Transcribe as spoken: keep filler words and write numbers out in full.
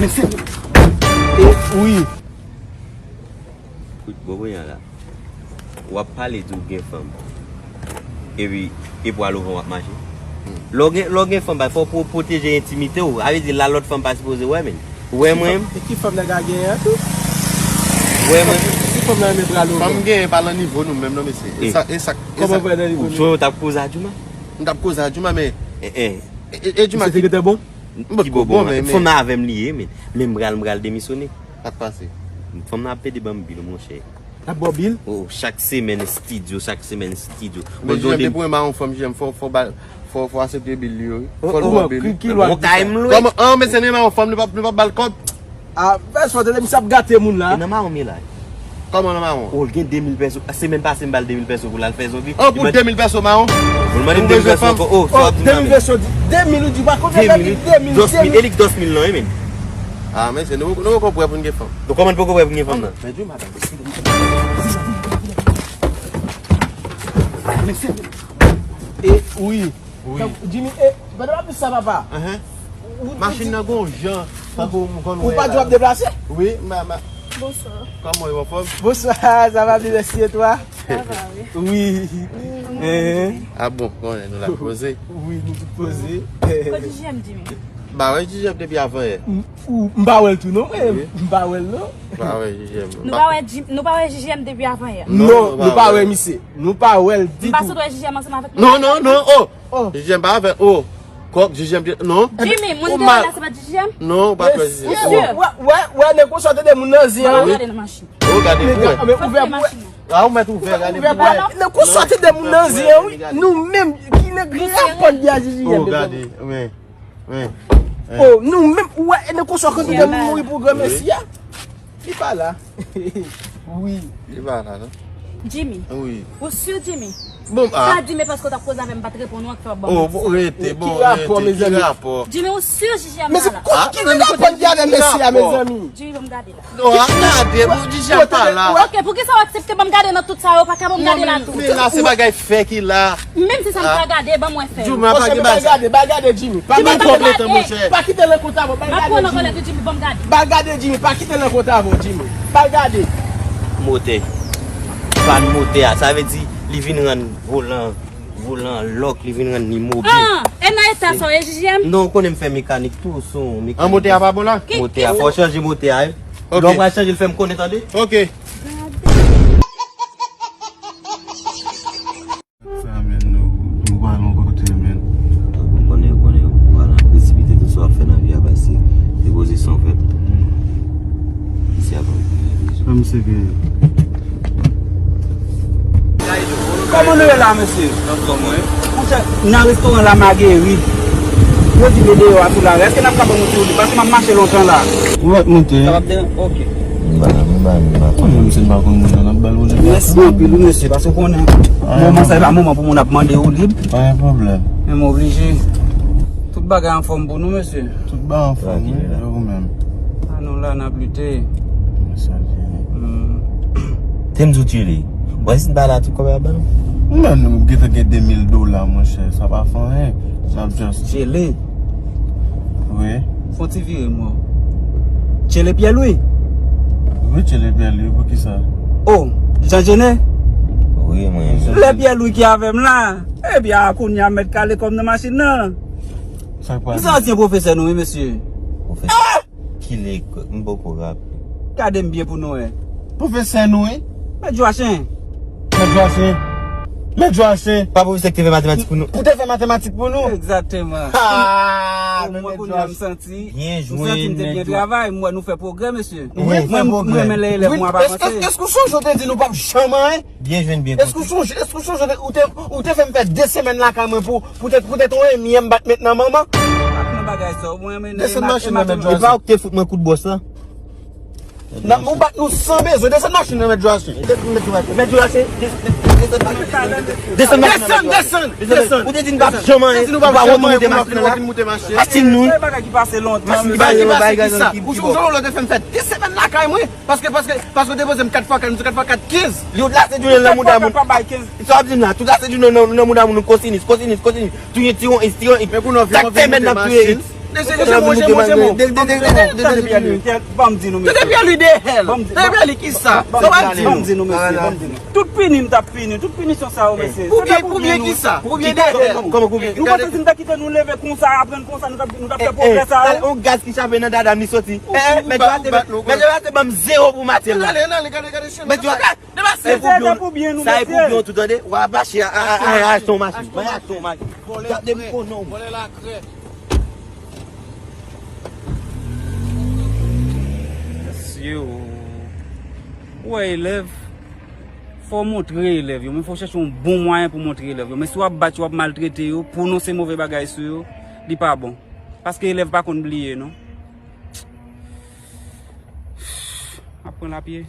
E wi. Kout bobo yan la. W ap pale di w gen fanm. Epi, epi w al ovan w ap mache. Lè w gen, lè w gen fanm, fò w pwoteje entimite w. A vle di la lòt fanm pa sipoze wè, men. Ou wè mwen menm? E ki fanm nèg la genyen an tou? Ou wè mwen? Ki fanm nan renmen pral ovan? Fanm genyen pa nan nivo nou menm non, mesye. E sa, e sa, e sa. Kòman pral nan nivo nou? Ou t ap koze a Djouma? M t ap koze a Djouma, men. E, e. E, e, e Djouma ki te bon? Ki bobo, men, men. Fanm nan avè m li ye, men. Men m pral, m pral demisyone. Sa k pase? Fanm nan ap pede ban m bil, monchè. L ap ba w bil? Oh, chak semèn estidyo, chak semèn estidyo. Men Jijèm, depi w renmen yon fanm, Jijèm, fò, fò ba, fò, fò aksepte bil li yo, wi. Fò l ba w bil li. Ki lwa ki di sa? Kòman? An, men se renmen yon fanm, nou p ap, nou p ap ba l kòb? A, fè sòt, misye ap gate moun la. E nan mawon m ye la. Kòman nan mawon? Oh, l gen de mil pèso. Semèn pase, m ba l de mil pèso pou l al fè zonbi. Oh, pou de mil pèso mawon? Pou l mande m de mil pèso ankò. Oh, sa w ap di m la, men. De mil pèso, de mil, ou di pa konbyen de mil, de mil, de mil. Dòs mil, e li k dòs mil lan, wi, men. A, men se nou, nou poko prè pou n gen fanm. Nou kòman n poko prè pou n gen fanm nan? Men di madanm. E, wi. Wi. Jimmy, e, pandan w ap di sa, papa. Machin nan gon jan, tankou m konn wè la. Ou pa di w ap deplase? Wi, ma, ma. Bonswa. Kòman w ye, anfòm? Bonswa, sa va byen, mèsi, e twa? Sa va, wi. Wi. Kòman w ye? A bon, konnen nou la poze. Wi, nou tout poze. Kote Jijèm, Jimmy? M pa wè Jijèm depi avanyè. M, ou, m pa wè l tou, non, mwen. M pa wè l, non. M pa wè Jijèm. Nou pa wè Jim-, nou pa wè Jijèm depi avanyè? Non, nou pa wè misye. Nou pa wè l ditou. M pa sot wè Jijèm ansanm avèk nou. Non, non, non, oh! Oh. Jijèm pa avè, oh. Kòk, Jijèm te, non. Jimmy, moun deyò la, se pa Jijèm? Non, ou pa kwè Jijèm. Ou sè? Wè, wè, wè, nèg konsa te de moun nan zen an. Gade nan machin. Oh, gade pou wè. Men ouvè pou wè. A, ou mèt ouvè, gade pou wè. Nèg konsa te de moun nan zen an, wi. Nou menm, ki nèg rapòt de a Jijèm. Oh, gade, wi, wi. Oh, nou menm, ou wè, nèg konsa konn de moun mouri pou granmesi a. Li pa la. Wi. Li pa la, non. Jimmy. Wi. Ou si, Jimmy? Bon, a. Sa di, men paske w t ap koze avè m, m pa t reponn ou an, k fè w ban m manti. Oh, bon, rete, bon, rete, ki rapò, mezanmi? Ki rapò? Jimmy, ou si Jijèm pa la? Men se ki rapò ki gen avè mesye a, mezanmi? Jimmy, ban m gade la. Non, ap gade, bon, Jijèm pa la. Ok, poukisa w aksepte ban m gade nan tout sa yo, pa ka ban m gade la tou? Men la, se bagay fè ki la. Menm si sa m pa gade, ban m wè fè yo. Jimmy, pa gen bagay. Ba gade, Jimmy. Pa gen konpletan, monchè. Pa kite l nan kont avè w, ba gade, Jimmy. M ap pran nan kòlèt, Jimmy, ban m gade. Ba gade, Jimmy, pa kite l nan kont avè w, Jimmy. Ba gade. Motè. Pàn motè a, sa vle di, li vin rann volan, volan lòk, li vin rann li mobil. Ah, e nan eta sa w ye, Jijèm? Non, ou konnen m fè mekanik tou, sou mekanik. An, motè a pa bon la? Motè a, fò w chanje motè a, wi. Ok. Lè w pral chanje l, fè m konnen, tande? Ok. Sa, men, nou, nou pral yon kote, men. Ou konnen, ou konnen, ou pral nan presipite, tout sa w ap fè nan vi a, pase depoze san fèt. Isi a pa. Sa misye gen. Kòman nou ye la, mesye? Anfòm, wi. Monchè, nan restoran La Marguerite, yo di de deyò a tou la. Èske n ap ka ban m yon ti olib? Paske m ap mache lontan la. Ou mèt monte. Sa p ap deranj? Ok. M ba, m ba, m ba. Mwen menm, si m pa konn moun nan, n ap ba l olib la. Mèsi anpil, wi, mesye, paske w konnen, moman sa, e pa moman pou moun ap mande olib. Pa gen pwoblèm. Men m oblije. Tout bagay anfòm pou nou, mesye. Tout bagay anfòm, wi. E ou menm? A, nou la, n ap lite. Te m di w Chili. Wè si n pa la, tout kòb yo ap ban nou. Men nou gentan gen de mil dola, monchè. Sa pa fè anyen. N ap just. Chili. Wi. Fè yon ti vire m wè w. Tchele Pyè Lwi? Wi, Tchele Pyè Lwi, poukisa? Oh, Jan Jenè? Wi, mwen. Lè Pyè Lwi ki avè m la. Ebyen, a kounye a mèt kale kòb nan machin nan. Sa k pase? M se ansyen pwofesè nou, wi, mesye. Pwofesè? Ki lekòl? M poko raple. Gade m byen pou nou wè. Pwofesè nou, wi. Mèt Jwachen. Mèt Jwachen. Mèt Jwachen. Pa pwofesè ki te fè matematik pou nou. Ou te fè matematik pou nou? Egzakteman. Ah, mwen kounye a m santi, m santi m te byen travay, m wè nou fè pwogrè, mesye. Wi, fè pwogrè. Mwen renmen lè elèv mwen ap avanse. Èske, èske w sonje w te di nou p ap janm anyen? Byen jwenn, byen konte. Èske w sonje, èske w sonje ou te, ou te fè m fè de semèn lakay mwen pou, poutèt, poutèt yon enmyè m bat met nan manman? Pa t nan bagay sa, mwen renmen. Desann machin nan, mèt Jwachen. E pa ou ki te fout mwen kout bwòs la? Nan, ou bat nou san bezwen. Desann machin nan, mèt Jwachen. Mèt Jwachen, desann machin nan. Desann, desann, desann. Ou te di n p ap janm anyen. Ou pa wè nou moute machin nan la. Machin nou. Bagay ki pase lontan. Bagay ki pase kisa? Ou sonje lè w te fè m fè de semèn lakay mwen? Paske, paske, paske w te poze m kat fwa kat, m di kat fwa kat kenz. Li w lase jounen nan mouda moun. Sa w ap di m la, tout lase jounen nan, nan mouda moun, konsinis, konsinis, konsinis. Touye tiwon, tiwon, tak tèmèn n ap touye. Tande Pierre Louis de hell. Tande Pierre Louis kisa? Sa w ap di nou? Tout pinisyon sa yo, mesye. Pou byen, pou byen kisa? Pou byen de hell. Kòman pou byen? Nou panse si nou ta kite nou leve konsa, aprann konsa, nou t ap, nou t ap fè pwogrè sa yo? On gaz ki chape nan dada m, li soti. Mèt Jewate ban m zewo pou matyèl la. Mèt Jewate, sa e pou byen, sa e pou byen tou, tande. W a bache a, a, a, a, achte yon machin. Mwen achte yon machin. Gade m konnen w. Mesye, ou wè elèv, fò w montre elèv yo, men fò w chèche yon bon mwayen pou montre elèv yo. Men si w ap bat yo, w ap maltrete yo, pwononse move bagay sou yo, li pa bon. Paske elèv pa konn bliye, non. M ap pran lapye.